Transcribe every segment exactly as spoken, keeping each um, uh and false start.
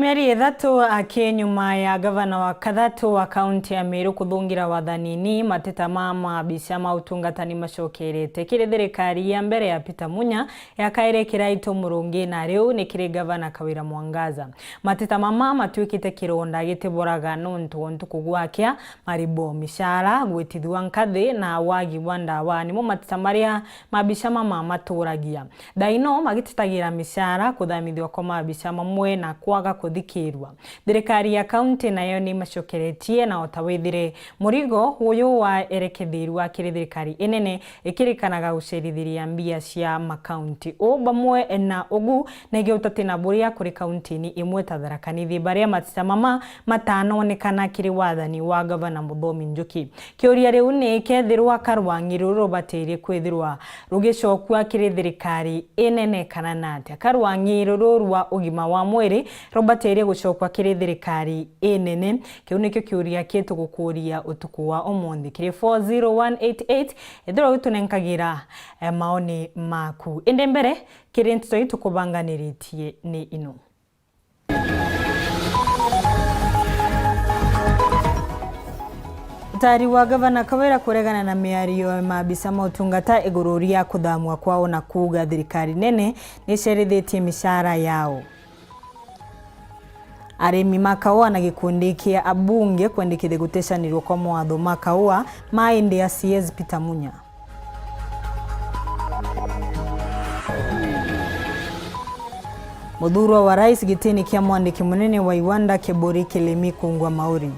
Mieri ithatu aki nyuma ya gavana wa kathatu wa kaunti ya Meru kuthungira wathanini, mateta ma maabisa ma utungata ni macokerete kiri thirikari ya mbere ya Peter Munya, ya kairi Kiraitu Murungi, na riu ni kiri gavana Kawira Mwangaza. Mateta mama matuikite kironda gitiboraga nontu wa ntuku gwakia, maribo, micara, gwitithua nkathi na wagi bwa ndawa nimo mateta maria maabisa mama maturagia. Thaino magitetagira micara, kuthamithua kwa maabisa mamwe na kwaga kuthikirua. Thirikari ya kaunti nayo ni macokeretie, na o ta withire murigo uyu waerekethirua kiri thirikari inene, ikirikanaga gucerithiria mbia cia makaunti. U bamwe na ugu, nege utati na buria kuri kauntini imwe ta Tharaka Nithi, baria mateta mama matanonekana kiri wathani wa gavana Muthomi Njuki. Kiuria riu ni kethirwa karwang'i ruru rubatirie kwithirwa rugicokua kiri thirikari inene kana natia? Karwang'i ruru rwa ugima wa mwiri rubatirie gucokua kiri thirikari inene? Kiu nikio kiuria kietu gukuria utuku wa umunthi kiri four zero one eight eight, ethirwa utunenkagira, eh, maoni maku. Indi mbere, kiri nteto itukubanganiritie ni ino. Utari wa gavana Kawira kuregana na miario ya maabisa ma utungata iguru ria kuthamwa kwao na kuuga thirikari nene nicerithitie micara yao. Arimi ma kaua na gikundi kia abunge kwendekithia gutecanirua kwa mawatho ma kaua ma indi ya C S Peter Munya. Muthurwa wa rais gitini kia mwandiki munene wa Iwanda Kebori Kilemi kungwa mauri.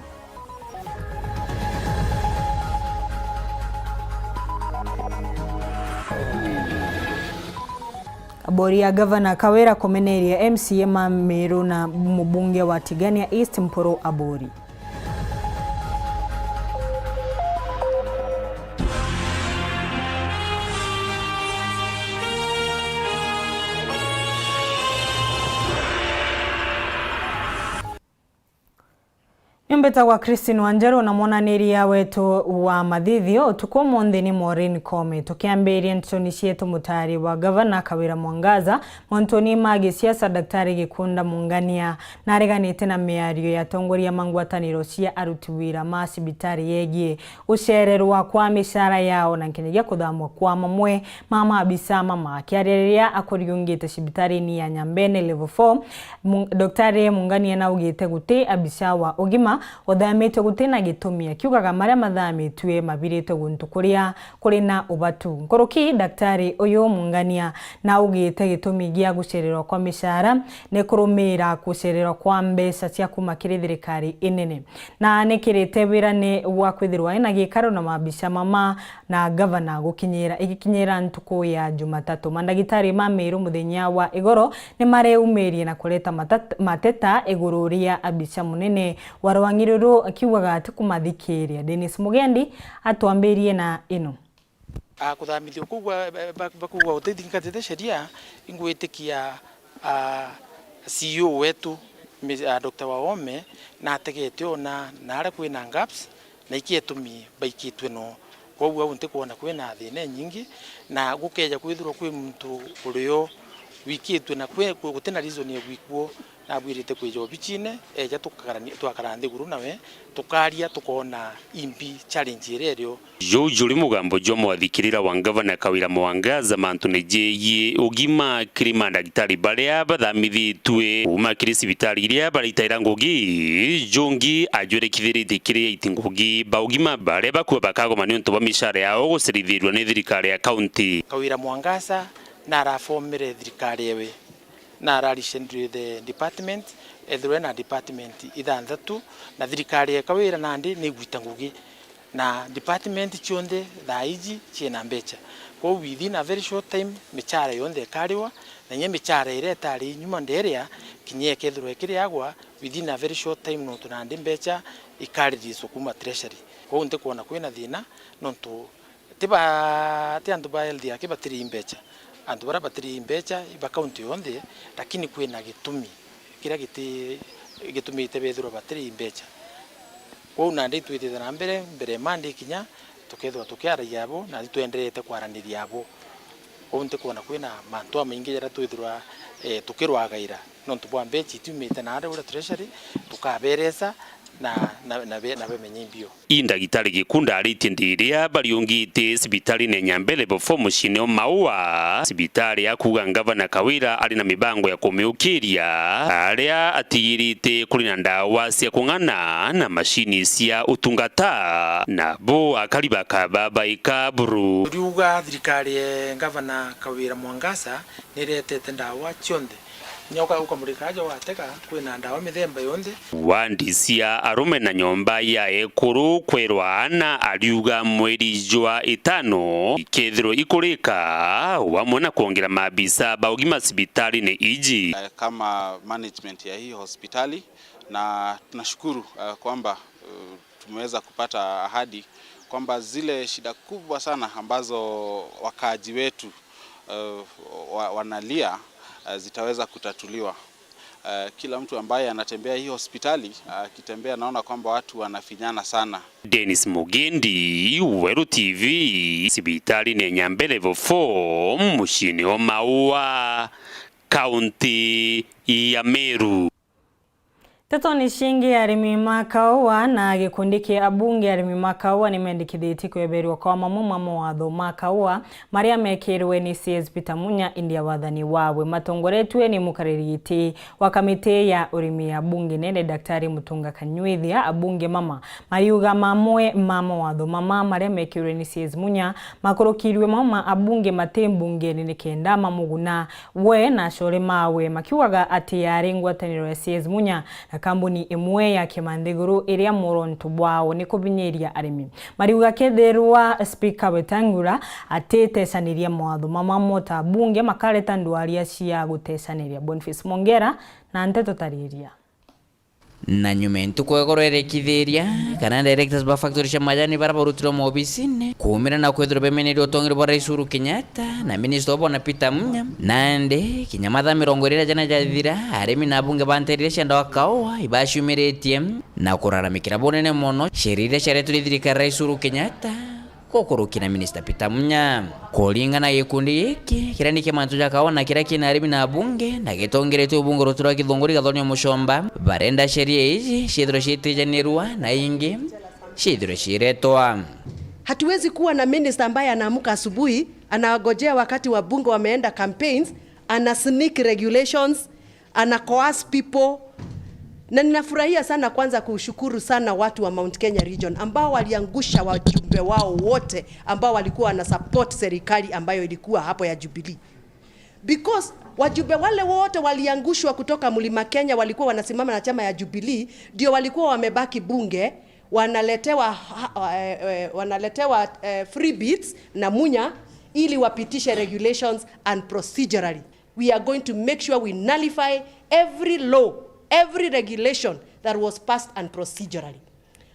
Kabori ya gavana Kawira kumeneria M C A ma Meru na mubunge wa Tigania East Mpuru Aburi. Ni mbetagwa Christine Wanjeru, na mwonaniria wetu wa mathithio utuku umunthi ni Maureen Koome. Tukiambiria ntetoni cietu, mutari wa gavana Kawira Mwangaza mantuni ma gisiasa, Daktari Gikunda Mungania, nareganite na miario ya atongoria ma ngwataniro cia aruti wira ma cibitari yegii gucererwa kwa micara yao na nkinyagia kuthamwa kwa mamwe ma maabisa mama. Akiaria riria akuriungite cibitarini ya Nyambene Level four, Mu-, Daktari Mungania naugite guti abisa wa ugima uthamitwe guti na gitumi, akiugaga maria mathamitue mabiritwe guntu kuria kuri na ubatu. Nkuruki, daktari uyu Mungania naugite gitumi gia gucererwa kwa micara ni kurumira gucererwa kwa mbeca cia kuma kiri thirikari inene, na nikirite wira ni wa kwithirwa ina gikaro na maabisa mama na gavana gukinyira, igikinyira ntuku ya Jumatatu. Mandagitari ma Meru muthenya wa igoro ni mareumirie na kureta matat-, mateta iguru ria abisa munene wa rwang'i ruru akiugaga atikumathikiria. Dennis Mugendi atwambirie na ino. Ah, kuthamithio kuu ba-, ba-, ba-, bakuuga utithingatite sheria, ingwitikia, ah, C E O wetu, mi-, ah, Doctor Waome, nategete ona naria kwina gaps, na ikio itumi baikitwe no. Kwou au ntikwona kwina thina inyingi, na gukeja kwithirwa kwi muntu urio wikitwe na kwi-, gutina reason ya gwikwo, nabwirite kwija obichine, eja tukakarani-, twakara nthiguru nawe, tukaria, tukoona imbi challenge iria irio. Juu juri mugambo jwa mwathikirira wa ngavana Kawira Mwangaza mantune jegii ugima kiri mandagitari baria bathamithitue kuuma kiri cibitari iria baritaira ngugi, jungi ajwerekithiritie kiri aiti ngugi ba ugima baria bakua bakagoma niuntu bwa micara yao gucerithirua ni thirikari ya kaunti. Kawira Mwangaza narafomire thirikari ewe. Na arari central the department, ethirwe na department ithanthatu, na thirikari ya Kawira nandi ni igwita ngugi, na department cionthe thaa iji ciina mbecha. Kwou within a very short time, michara yonthe ikariwa, na inya michara iria itari nyuma nderia, kinya ikethirwa ikiriagwa, within a very short time, nontu nandi mbecha ikarithicwa kuma treasury. Kwou ntikwona kwina thina, nontu Ti ba, ti antu ba health yake batiri mbecha. Antu baria batiri mbecha iba kaunti yonthe, lakini kwina gitumi kiria giti-, gitumite bethirwa batiri mbecha. Kwou nandi twitite na mbere, mbere mandi kinya, tukethirwa tukiaragia abo, na twenderete kwaraniria abo. Uu ntikwona kwina mantu jamaingi jaria twithirwa, eh, tukirwagaira nontu bwa mbeca itiumite naari uria treasury, tukabereca na, na, na be-, na bamenye imbio. I Ndagitari Gikunda aritie ndiria bariungite cibitarine Nyambe Level four muciine o Maua, cibitari ya kuuga Ngavana Kawira ari na mibango ya kumiukiria, aria atigirite kuri na ndawa cia kung'ana na macini cia utungata, na bo akari bakababaika buru. Turiuga thirikari ya Ngavana Kawira Mwangaza niretete ndawa cionthe. Kinya uka-, ukamurika aja ugatega, kwina ndawa mithemba yonthe. Wandi cia arume na nyomba ya ekuru kwerwa ana, ariuga mweri jwa itano ikethirwa ikurika, wamwe na kwongera maabisa ba ugima cibitarine iji. Eh, kama management ya hii hospitali, na tunashukuru, eh, kwamba, eh, tumeweza kupata ahadi kwamba zile shida kubwa sana ambazo wakaaji wetu, eh, wa-, wanalia, eh, zitaweza kutatuliwa. Eh, kila mtu ambaye anatembea hii hospitali, akitembea, anaona kwamba watu wanafinyana sana. Dennis Mugendi, Weru T V, cibitarine Nyambe Level four, muciine o Maua, kaunti ya Meru. Ntetone ciingi, arimi ma kaua na gikundi kia abunge arimi ma kaua nimendikithitie kweberwa kwa mamwe ma mawatho ma kaua maria mekirwe ni C S Peter Munya indi ya wathani wawe. Matongoretue ni mukariri giti wa kamiti ya urimi ya bunge nene Daktari Mutunga Kanyuithia, abunge mama mariuga mamwe ma mawatho mama maria mekirwe ni C S Munya makurukirwe mama abunge mati mbungeni nikenda mamuguna we na acore mawe, makiugaga ati ari ngwataniro ya C S Munya na kambuni imwe ya kimanthiguru iria muronto bwao ni kubinyiria arimi. Mariuga kethirwa Spika Wetangula atitecaniria mawatho mama mota bunge makareta ndwaria cia gutecaniria. Boniface Mongera na nteto tariria. Na nyuma ya ntuku igoro erekithiria kana directors ba factory cia majani bara barutirwe maobisine, kuumira na kwithirwa bemeneria utongeri bwa Rais Uhuru Kenyatta na minister wa bwana Peter Munya, nandi kinya mathaa mirongo iri na jana jathira, arimi na abunge ba nteere iria ciendaga kaua ibaciumiritie na kuraramikira bunene mono sheria iria ciaretwe ni thirikari ya Rais Uhuru Kenyatta gukuruki na Minista Peter Munya. Kuringana na gikundi giki, kiria ni kia mantu ja kaua na kiria kina arimi na abunge, na gitongeretue ubunge rutu rwa Githunguri Gathoni Muchomba, barenda sheria iji ciithirwe ciitijanirua na ingi ciithirwe ciiretwa. Hatuwezi kuwa na minister ambaye anaamka asubuhi, anagojea wakati wabunge wameenda campaigns, ana sneak regulations, ana coerce people. Na ninafurahia sana kwanza kushukuru sana watu wa Mount Kenya region ambao waliangusha wajumbe wao wote ambao walikuwa wana support serikali ambayo ilikuwa hapo ya Jubilee. Because wajumbe wale wote waliangushwa kutoka Mlima Kenya walikuwa wanasimama na chama ya Jubilee, ndio walikuwa wamebaki bunge, wanaletewa ha-, eh, eh, wanaletewa, eh, free bits na Munya ili wapitishe regulations and procedurally. We are going to make sure we nullify every law, every regulation that was passed unprocedurally.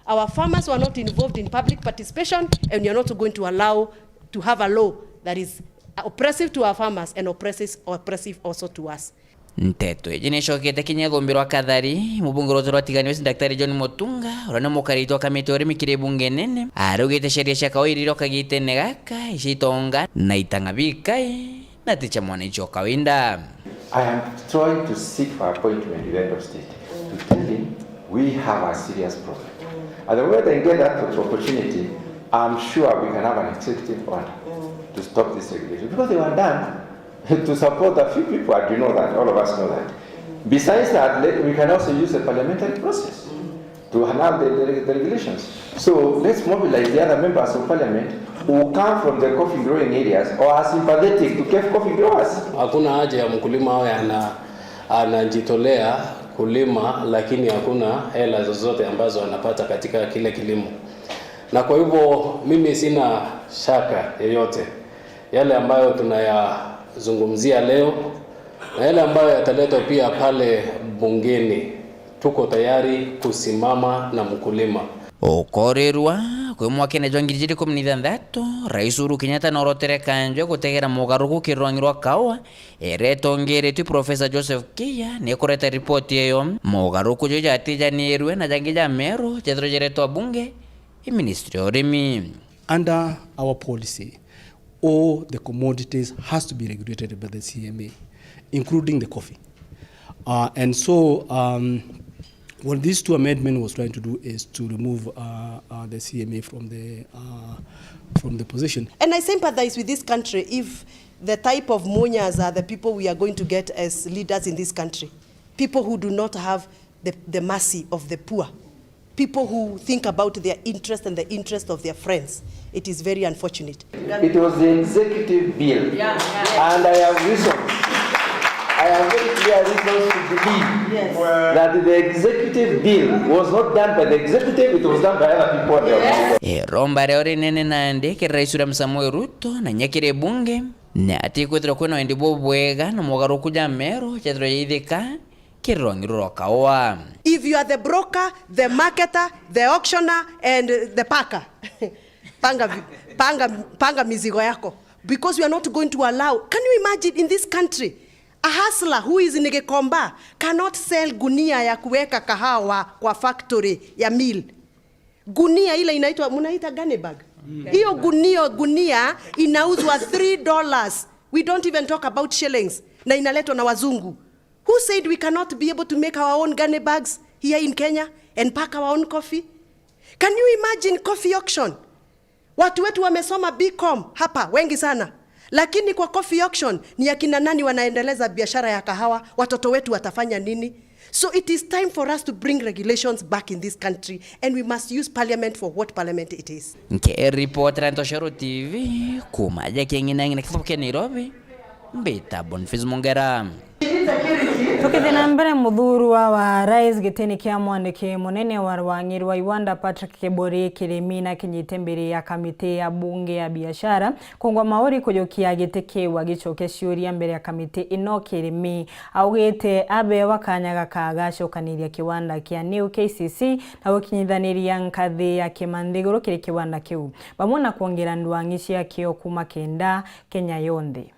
Our farmers were not involved in public participation, and we are not going to allow to have a law that is oppressive to our farmers and oppressive, oppressive also to us. Nteto iji nicokete kinya ithumbi rwa Kathari, mubunge rutu rwa Tigania West, Daktari John Mutunga, uria ni mukariti wa kamiti ya urimi kiri bunge nene, araugite sheria cia kawaida iria kagitene gaka icitonga na itang'a bikai na ti cia mwananchi o kawaida. I am trying to seek for appointment with the head of state to tell him we have a serious problem. And the moment I get that opportunity, I'm sure we can have an executive order to stop this regulation. Because they were done to support a few people, and you know that, all of us know that. Besides that, let, we can also use the parliamentary process to annul the, the, the regulations. So let's mobilize the other members of parliament who come from the coffee growing areas or are sympathetic to coffee growers. Hakuna haja ya mkulima awe ana-, anajitolea kulima, lakini hakuna hela zozote ambazo anapata katika kile kilimo. Na kwa hivyo mimi sina shaka yoyote yale ambayo tunayazungumzia leo na yale ambayo yataletwa pia pale bungeni, tuko tayari kusimama na mkulima. Ukorirwa kwi mwakene jwa ngiri ijiri ikumi na ithanthatu, Rais Uhuru Kenyatta norotere kanjwe gutegera mugaruruku kiri rwangi rwa kaua, iria itongeretue Professor Joseph Kia nikureta ripoti iyo. Mugaruruku juju jatijanirue na jangi ja meru jethirwe jiretwa bunge i ministry ya urimi. Under our policy, All the commodities has to be regulated by the C M A, including the coffee. Uh, and so, um, what these two amendment was trying to do is to remove, uh, uh, the C M A from the, uh, from the position. And I sympathize with this country if the type of Munyas are the people we are going to get as leaders in this country. People who do not have the, the mercy of the poor. People who think about their interest and the interest of their friends. It is very unfortunate. It was the executive bill. Yeah, yeah. And I have reasons. I have very clear reasons to believe, yes, that the executive bill was not done by the executive, it was done by other people on the office. Iromba riao rinene nandi kiri Rais William Samoei Ruto na inya kiri bunge ni ati kwithirwa kwina wendi bubwega na mogaruruku ja meru jethirwa jaithika kiri rwangi ruru rwa kaua. If you are the broker, the marketer, the auctioneer and the packer, panga, vi- panga, panga mizigo yako, because we are not going to allow. Can you imagine, in this country, a hustler who is in Gikomba cannot sell gunia ya kuweka kahawa kwa factory ya mill? Gunia ile inaitwa, mnaita gunny bag? Hiyo gunia, gunia inauzwa three dollars. We don't even talk about shillings. Na inaletwa na wazungu. Who said we cannot be able to make our own gunny bags here in Kenya and pack our own coffee? Can you imagine coffee auction? Watu wetu wamesoma B com hapa, wengi sana. Lakini kwa coffee auction, ni akina nani wanaendeleza biashara ya kahawa? Watoto wetu watafanya nini? So it is time for us to bring regulations back in this country, and we must use parliament for what parliament it is. Nkiripotera Ntoshero T V, kuma ja Kieng'inang'ina kithuku kia Nairobi, mbita Boniface Mongera. Tukithii na mbere, muthurwa wa rais gitini kia mwandiki munene wa rwang'i rwa Iwanda, Patrick Kiburi Kirimi, nakinyite mbere ya kamiti ya bunge ya biashara kungwa mauri kujukia giti kiu. Agicokia ciuria mbere ya kamiti ino, Kirimi augite abewa kanya gaka gacokaniria kiwanda kia New K C C na gukinyithaniria nkathi ya Kimanthiguru kiri kiwanda kiu, bamwe na kwongera ndwang'i ciakio kuma kenda Kenya yonthe.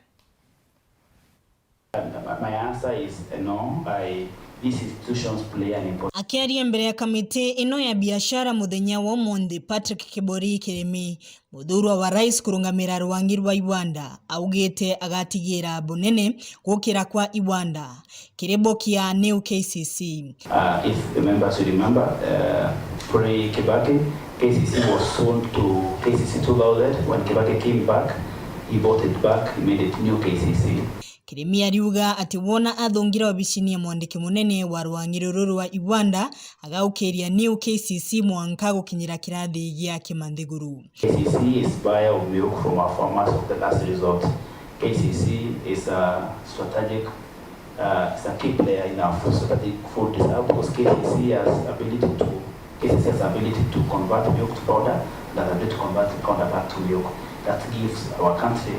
My answer is no, I, these institutions play an important. Akiaria mbere ya kamiti ino ya biashara muthenya wa umunthi, Patrick Kibori Kirimi, muthurwa wa rais kurungamira rwangi rwa Iwanda, augite agatigira bunene gukira kwa Iwanda kiri boki ya New K C C. Uh, if the members will remember, uh, pre Kibaki, K C C was sold to K C C two thousand. When Kibaki came back, he bought it back, he made it New K C C. Kirimi ariuga ati wona athungira obicini ya mwandiki munene wa rwang'i ruru rwa Iwanda, agaukiria New K C C mwanka gukinyira kirathi gia Kimanthiguru. K C C is buyer of milk from our farmers of the last resort. K C C is a strategic, uh, is a key player in our food, strategic food reserve because K C C has ability to K C C has ability to convert milk to powder and has ability to convert powder back to milk. That gives our country,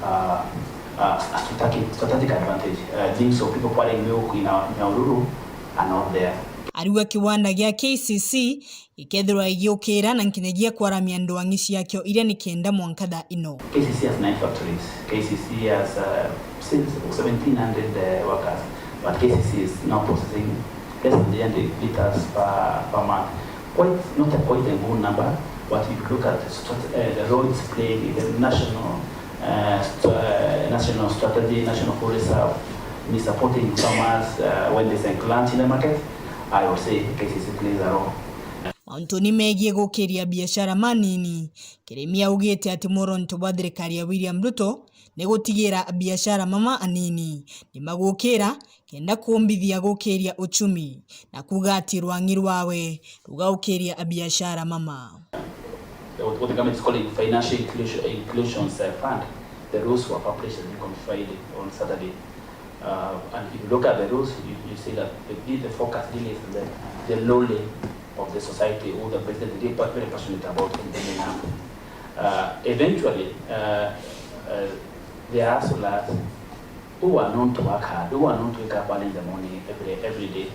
uh, uh, a strategic, strategic advantage. Uh, links of people buying milk in our, in Nyahururu are not there. Ariuga kiwanda gia K C C gikethirwa igiukira na nkinyagia kwaramia ndwang'i ciakio iria ni kenda mwanka thaa ino. K C C has nine factories. K C C has, uh, since seventeen hundred, uh, workers, but K C C is now processing less than three hundred liters per, per month. Quite, not a, quite a good number, but if you look at the strat-, uh, the role it's playing in the national, uh, st-, uh, national strategy, national food reserve, in supporting farmers, uh, when they sell plants in the market, I would say K C C plays a role. Mauntuni megie gukiria biashara manini, Kirimi augite ati muronto bwa thirikari ya William Ruto ni gutigira abiashara mama anini ni magukira kenda kumbithia gukiria uchumi, na kuuga ati rwang'i rwawe rugaukiria abiashara mama. What, what the government is calling financial inclusion, inclusions, uh, fund. The rules were published, I think, on Friday, on Saturday. Uh, and if you look at the rules, you, you see that the, the focus really is on the, the lowly of the society, who the president is really pa-, very passionate about in bringing up. Uh, eventually, uh, uh, there are hustlers who are known to work hard, who are known to wake up early in the morning every, every day,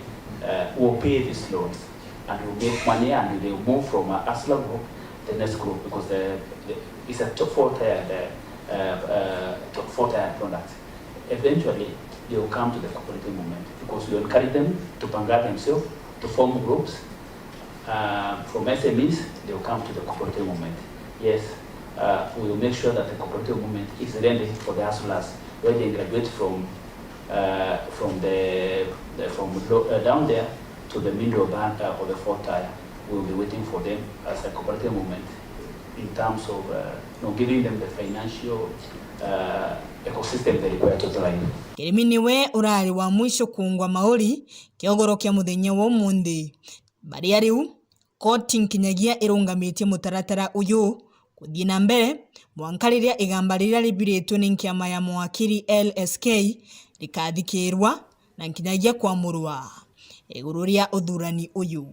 uh, will pay these loans and will make money and they will move from a hustler group to the next group because the, the, it's a top four tier, uh, uh, top four tier product. Eventually, they will come to the cooperative movement because we encourage them to panga themselves, to form groups, uh, from S M Es, they will come to the cooperative movement. Yes, Uh, we will make sure that the cooperative movement is ready for the hustlers when they graduate from, uh, from the, the, from lo-, uh, down there to the middle band, uh, or the fourth tier. We will be waiting for them as a cooperative movement in terms of, uh, you know, giving them the financial, uh, ecosystem they require to thrive. Kirimi niwe urari wa mwisho kuungwa mauri kiogoro kia muthenya wa umunthi. Baria riu, koti nkinyagia irungamitie mutaratara uyu kuthii na mbere mwanka riria igamba riria ribiritwe ni nkiama ya mawakiri L S K rikathikirwa na nkinyagia kwamurwa iguru ria uthurani uyu.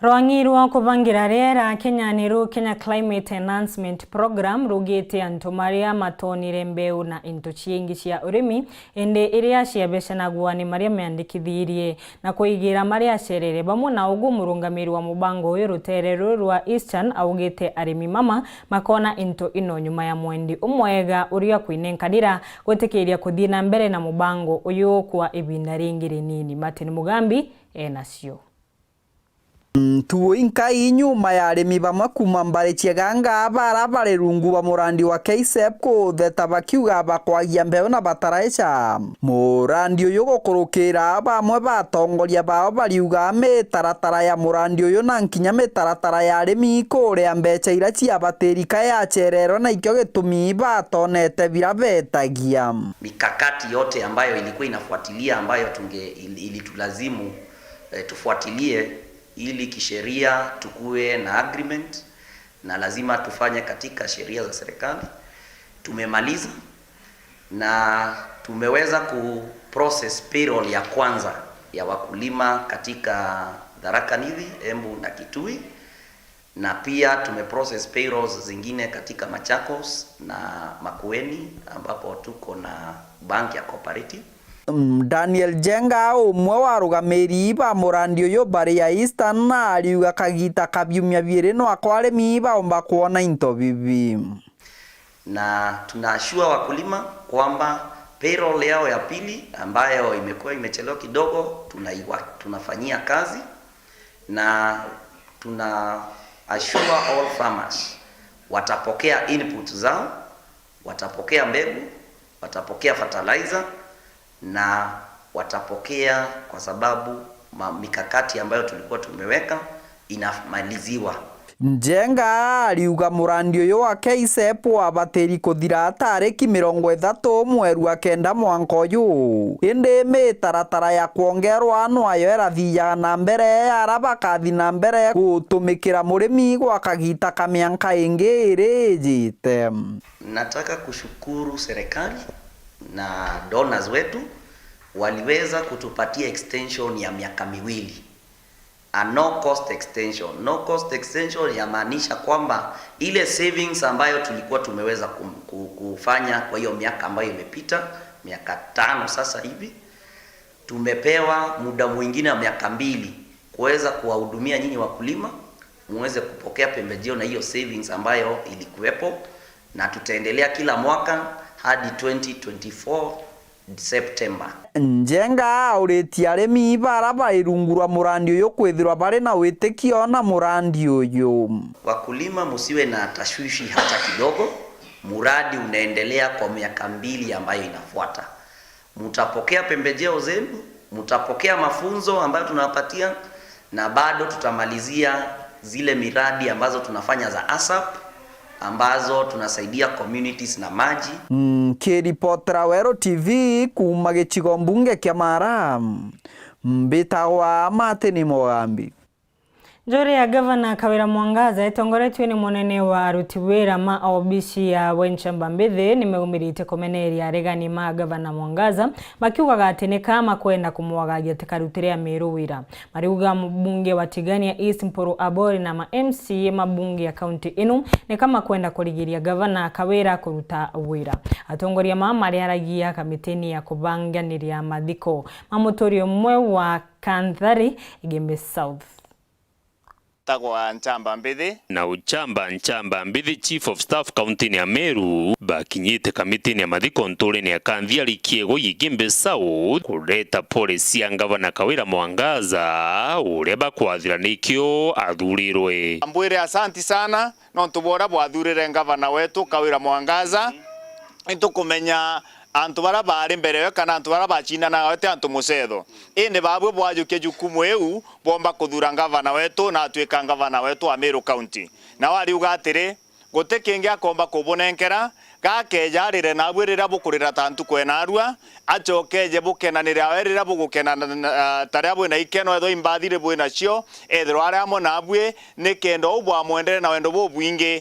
Rwang'i rwa kubangira riera Kenya niru Kenya Climate Enhancement Program rugite antu maria matonire mbeu na into ciingi cia urimi, indi iria ciabecanagua ni maria meandikithirie na kuigira maria acerere. Bamwe na ugu, murungamiri wa mubango uyu rutere ruru rwa Eastern augite arimi mama makona into ino nyuma ya mwendi umwega uria kwinenkanira gwitikiria kuthii na mbere na mubango uyu kwa ibinda ringi rinini. Martin Mugambi enacio. Ntuo inkai nyuma ya arimi bamwe kuuma mbari cia Ganga bara bari rungu rwa murandi wa K S E P kutheta bakiuga bakwagia mbeu na bataraica. Murandi uyu gukurukira bamwe ba atongoria bao bariuga mitaratara ya murandi uyu na nkinya mitaratara ya arimi kuria mbeca iria ciabatiri ka yacererwe na ikio gitumi batonete biria betagia. Mikakati yote ambayo ilikuwa inafuatilia ambayo tunge-, ili-, ilitulazimu eh, tufuatilie ili kisheria tukue na agreement, na lazima tufanye katika sheria za serikali. Tumemaliza na tumeweza ku process payroll ya kwanza ya wakulima katika Tharaka Nithi, Embu na Kitui, na pia tume process payrolls zingine katika Machakos na Makueni ambapo tuko na bank ya cooperative. Mm, Daniel Njenga, umwe wa arugamiri ba murandi uyu bari ya Eastern, ariuga kagita ka biumia biiri no ako arimi baumba kwona into bibi. Na tunaashua wakulima kwamba payroll yao ya pili ambayo imekuwa imechelewa kidogo, tunaiwa-, tunafanyia kazi na tuna assure all farmers watapokea input zao, watapokea mbegu, watapokea fertilizer na watapokea kwa sababu ma-, mikakati ambayo tulikuwa tumeweka inamaliziwa. Njenga ariuga murandi uyu wa K S E P wabatiri kuthira tariki mirongo ithatu mweri wa kenda mwanka uyu. Indi mitaratara ya kwongerwa nwayo irathiaga na mbere, ara bakathi na mbere gutumikira murimi gwa kagita ka mianka ingi iri ijite. Nataka kushukuru serikali na donors wetu waliweza kutupatia extension ya miaka miwili. A no cost extension. No cost extension yamaanisha kwamba ile savings ambayo tulikuwa tumeweza kum-, ku-, kufanya kwa hiyo miaka ambayo imepita, miaka tano sasa hivi, tumepewa muda mwingine wa miaka mbili kuweza kuwahudumia nyinyi wakulima, muweze kupokea pembejeo na hiyo savings ambayo ilikuwepo, na tutaendelea kila mwaka hadi twenty twenty-four September. Njenga auritie arimi bara bari rungu rwa murandi uyu kwithirwa bari na witikio na murandi uyu. Wakulima, musiwe na tashwishi hata kidogo, muradi unaendelea kwa miaka mbili ambayo inafuata. Mutapokea pembejeo zenu, mutapokea mafunzo ambayo tunawapatia, na bado tutamalizia zile miradi ambazo tunafanya za ASAP, ambazo tunasaidia communities na maji. Nkiripotera Weru T V kuuma gicigo mbunge kia Mara, mbitagwa Martin Mugambi. Njuri ya Gavana Kawira Mwangaza itongoretue ni munene wa aruti wira ma obici ya Wenchamba Mbithi nimeumirite kumeneria aregani ma Gavana Mwangaza, makiugaga ati ni kaa makwenda kumwagagia atikarutire Amiru wira. Mariuga mbunge wa Tigania East Mpuru Abori na ma M C A ma bunge ya kaunti inu ni kaa makwenda kurigiria Gavana Kawira kuruta wira. Atongoria mama mariaragia kamitini ya kubanganiria mathiko ma muturi umwe wa Kanthari, Igembe South. Agwa Nchamba Mbithi. Na Uchamba Nchamba Mbithi, Chief of Staff kauntiine ya Meru, bakinyite kamitine ya mathiko ntuurene ya Kanthiari Kiego Igembe South, kureta pole cia ngavana Kawira Mwangaza, uria bakwathira nikio athurirwe. Mbwire asanti sana nontu bwa uria bwathurire ngavana wetu Kawira Mwangaza. Itukumenya antu baria baari mbere yawe kana antu baria bacindanaga nawe ti antu mucetho. Indi baabwe bwajukia jukumu iu, boomba kuthura ngavana wetu na atwika ngavana wetu wa Meru County. Nao ariuga atiri, guti kingi akoomba kubunenkera, gakeeja arire naabwe riria bukurira ta ntuku ya naarua, acokeeje bukenanire awe riria bugukena na, na, ta riria bwina ikeno, ethirwa imbathi ri bwinacio, ethirwa ari amwe naabwe, nikenda uu bwamwendere na wendo bubwingi,